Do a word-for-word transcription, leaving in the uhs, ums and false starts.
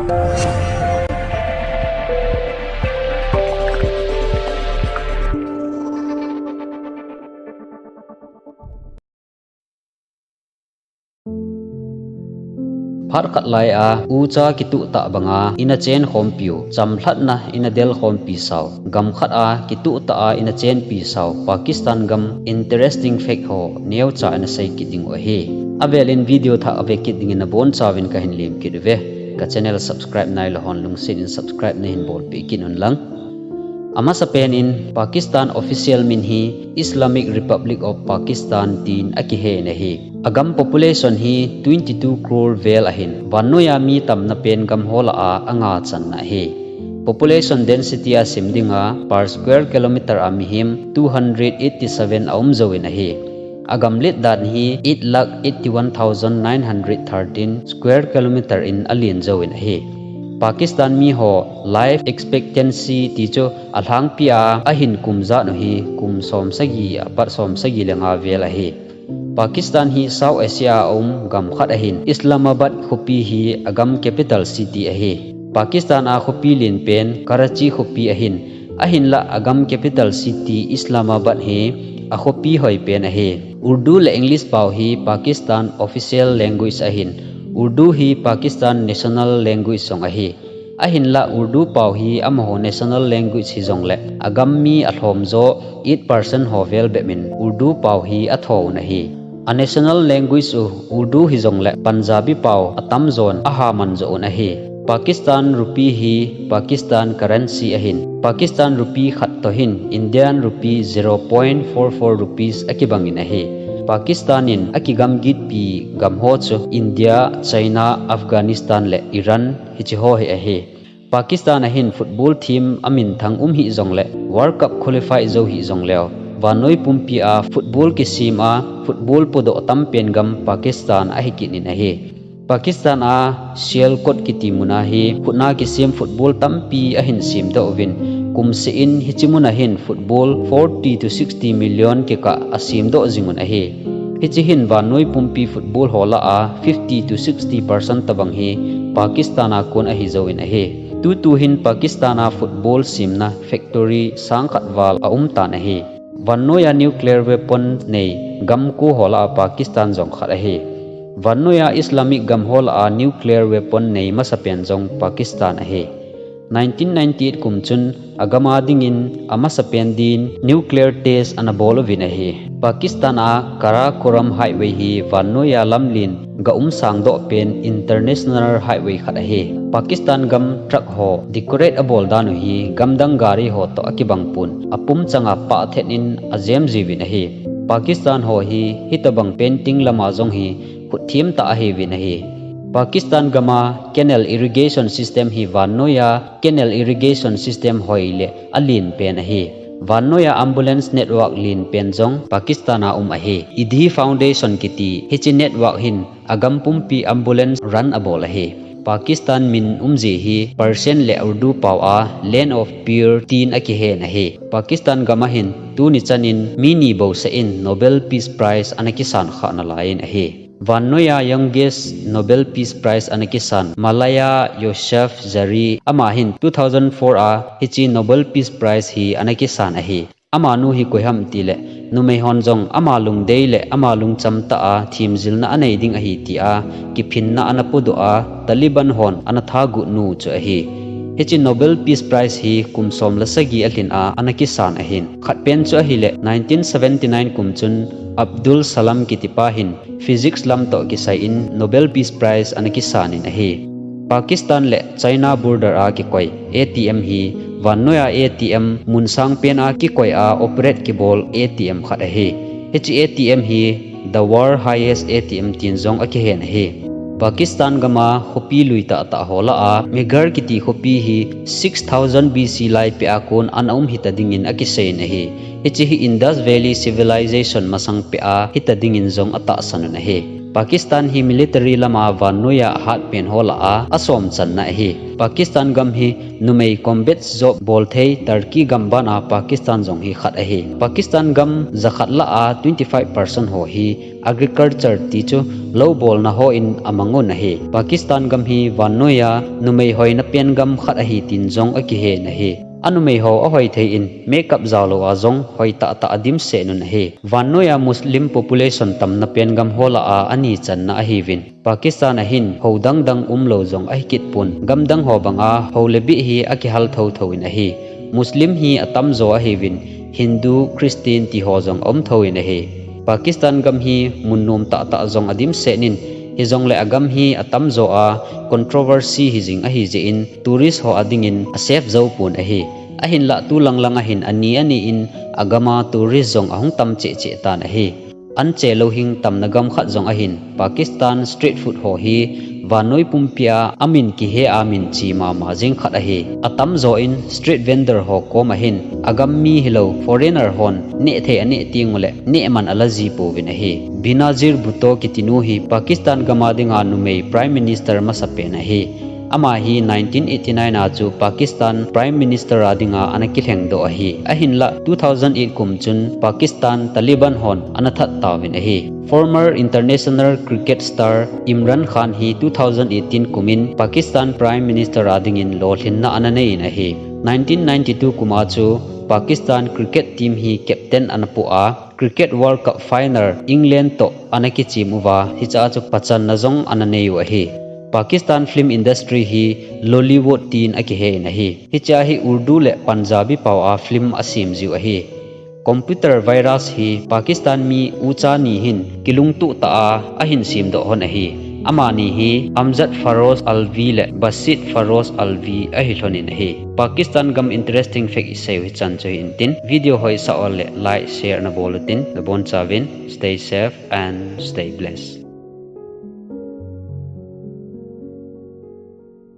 Phat khat lai a, ucha kituhtah banga ina chen khompiu, chamlhatna ina del khompi sau, gam khat a kituhtah a ina chenpi sau, Pakistan gam interesting fact ho neocha ina sei kit ding u ahi. Avelin video thah ave kit dingin nabonchauvin kahin lem kit uve. Ka channel subscribe nailou hon lungset in subscribe nahin bolpeh kit un lang. Amasapen in Pakistan official min hi Islamic Republic of Pakistan tin akihen ahi. Agam population hi twenty two crore vel ahin, vannoiya mi tamna pen gam ho lah a anga channa ahi. Population density a sim dinga per square kilometer a mihem two hundred eighty seven aum jouvin ahi. Agam let dan hi eight lakh eighty one thousand nine hundred thirteen square kilometer in alen jouvin ahi. Pakistan mi ho life expectancy ti chu alhangpi a ahin kum jat u hi kum som sagi apat som sagi le nga vel ahi. Pakistan hi South Asia a um gam khat ahin, Islamabad khopi hi agam capital city ahi. Pakistan a khopi len pen Karachi khopi ahin, ahinlah agam capital city Islamabad hi akhopi hoi pen ahi. Urdu le English pau hi Pakistan official language ahin, Urdu hi Pakistan national language jong ahi. Ahinlah Urdu pau hi amaho national language hijongle, agam mi alhom jo eight percent ho vel bep in Urdu pau hi atho un ahi. A national language u Urdu hijongle Punjabi pau atamjon ahaman jo un ahi. Pakistan rupee hi Pakistan currency ahin, Pakistan rupee khat toh hin Indian rupee zero point four four rupees akibangin ahi. Pakistan in akigam gitpi gam ho chu India, China, Afghanistan le Iran hiche ho hi ahi. Pakistan a hin football team aminthang um hih jongle, World Cup qualify jou hih jongleu, vannoi pumpi a football kisem a, football podoh tampen gam Pakistan ahi kit in ahi. Pakistan a Sialkot kiti mun a hi khutna kisem football tampi ahin semdoh uvin, kumseh in hiche mun a hin football forty to sixty million kikah asemdoh jing un ahi. Hiche hin vannoi pumpi football ho lah a fifty to sixty percent tobang hi Pakistan a kon ahi jouvin ahi. Tutu hin Pakistan a football semna factory sang khat val aum tan ahi. Vannoiya nuclear weapon nei gam ko ho lah a Pakistan jong khat ahi. Vannoiya Islamic gam ho lah a nuclear weapon nei masapen jong Pakistan ahi. Nineteen ninety-eight kum chun agam a dingin amasapen din nuclear test ana bol uvin ahi. Pakistan a Karakoram Highway hi vannoiya lamlen ga um sangdoh pen international highway khat ahi. Pakistan gam truck ho decorate abol dan u hi gamdang gari ho toh akibang pon, apum changa pah thet in ajem jiuvin ahi. Pakistan ho hi hitobang painting lama jong hi khut themtah ahiuvin ahi. Pakistan gam a canal irrigation system hi vannoiya canal irrigation system hoi le alen pen ahi. Vannoiya ambulance network len pen jong Pakistan a um ahi. Idhi Foundation kiti hiche network hin agam pumpi ambulance run abol ahi. Pakistan min umji hi Persian le Urdu pau a Land of Pure tin akihen ahi. Pakistan gam a hin tuni chan in mi ni bouseh in Nobel Peace Prize ana kisan khah nalai in ahi. Vannoiya youngest Nobel Peace Prize ana kisan Malala Yousafzai, ama hin two thousand four a hiche Nobel Peace Prize hi ana kisan ahi. Amanu hi koi ham tile, numei hon jong ama lungdei le ama lungcham tah a themjilna anei ding ahi tia kiphinna ana podoh a, Taliban hon ana thagot nu chu ahi. Hiche Nobel Peace Prize hi kum som le sagi alhin a ana kisan ahin. Khatpen chu ahile, nineteen seventy-nine kum chun Abdul Salam kitipa hin physics lam toh kisai in Nobel Peace Prize ana kisan in ahi. Pakistan le China border a kikoi A T M hi vannoiya A T M mun sangpen a kikoi a operate kibol A T M khat ahi. Hiche A T M hi the world highest A T M tin jong akihen ahi. Pakistan gam a khopi lui tahtah ho lah a Meghar kiti khopi hi six thousand B C lai peh a kon ana um hita dingin akisei in ahi. Hiche hi Indus Valley Civilization masang peh a hita dingin jong atahsan un ahi. Pakistan hi military lama vannoiya ahat pen ho lah a asom channa ahi. Pakistan gam hi numei combat job bol thei Turkey gam bana Pakistan jong hi khat ahi. Pakistan gam jakhat lah a twenty five percent ho hi agriculture ti chu lou bolna hon amang un ahi. Pakistan gam hi vannoiya numei hoina pen gam khat ahi tin jong akihen ahi. Anumei ho ahoi thei in makeup jaolou a jong hoi tahtah adimset un ahi. Vannoiya Muslim population tamna pen gam ho lah a ani channa ahiuvin, Pakistan a hin hou dangdang umlou jong ahi kit pon, gamdang ho banga hou le bih hi akihal thotho in ahi. Muslim hi atamjo ahiuvin, Hindu, Christian ti ho jong aum tho in ahi. Pakistan gam hi mun nom tahtah jong adimset in, hijongle agam hi atamjo a controversy hijing ahi jeh in tourist ho adingin asafe jou pon ahi. Ahinlah tulanglang a hin ani ani in agam a tourist jong ahung tam cheh cheh tan ahi. Anche louhing tamna gam khat jong ahin, Pakistan street food ho hi vannoi pumpi a amin kihe a minche mama jing khat ahi. Atamjo in street vendor ho kom a hin agam mi hilou foreigner hon neh thei aneh tenguleh neh man ala ji pouvin ahi. Benazir Bhutto kitinu hi Pakistan gam a dinga numei Prime Minister masapen ahi. Ama hi nineteen eighty nine a chu Pakistan Prime Minister a dinga ana kilhengdoh ahi. Ahinlah two thousand eight kum chun Pakistan Taliban hon ana that tauvin ahi. Former international cricket star Imran Khan hi two thousand eighteen kum in Pakistan Prime Minister a dingin lolhinna ana nei in ahi. Nineteen ninety two kum a chu Pakistan cricket team hi captain ana poh a, Cricket World Cup final England toh ana kichem uva, hiche a chu pachanna jong ana nei u ahi. Pakistan film industry hi Lollywood tin akihe in ahi. Hiche a hi Urdu le Punjabi pao a film asem jiu ahi. Computer virus hi Pakistan mi ucha ni hin kilungtoh tah a ahin semdoh hon ahi. Amani hi Amjad Faroz Alvi le Basit Faroz Alvi ahi lhon in ahi. Pakistan gam interesting fact isei u hichan chu hi intin, video ho isah uleh like, share nabol utin, nabonchauvin stay safe and stay blessed.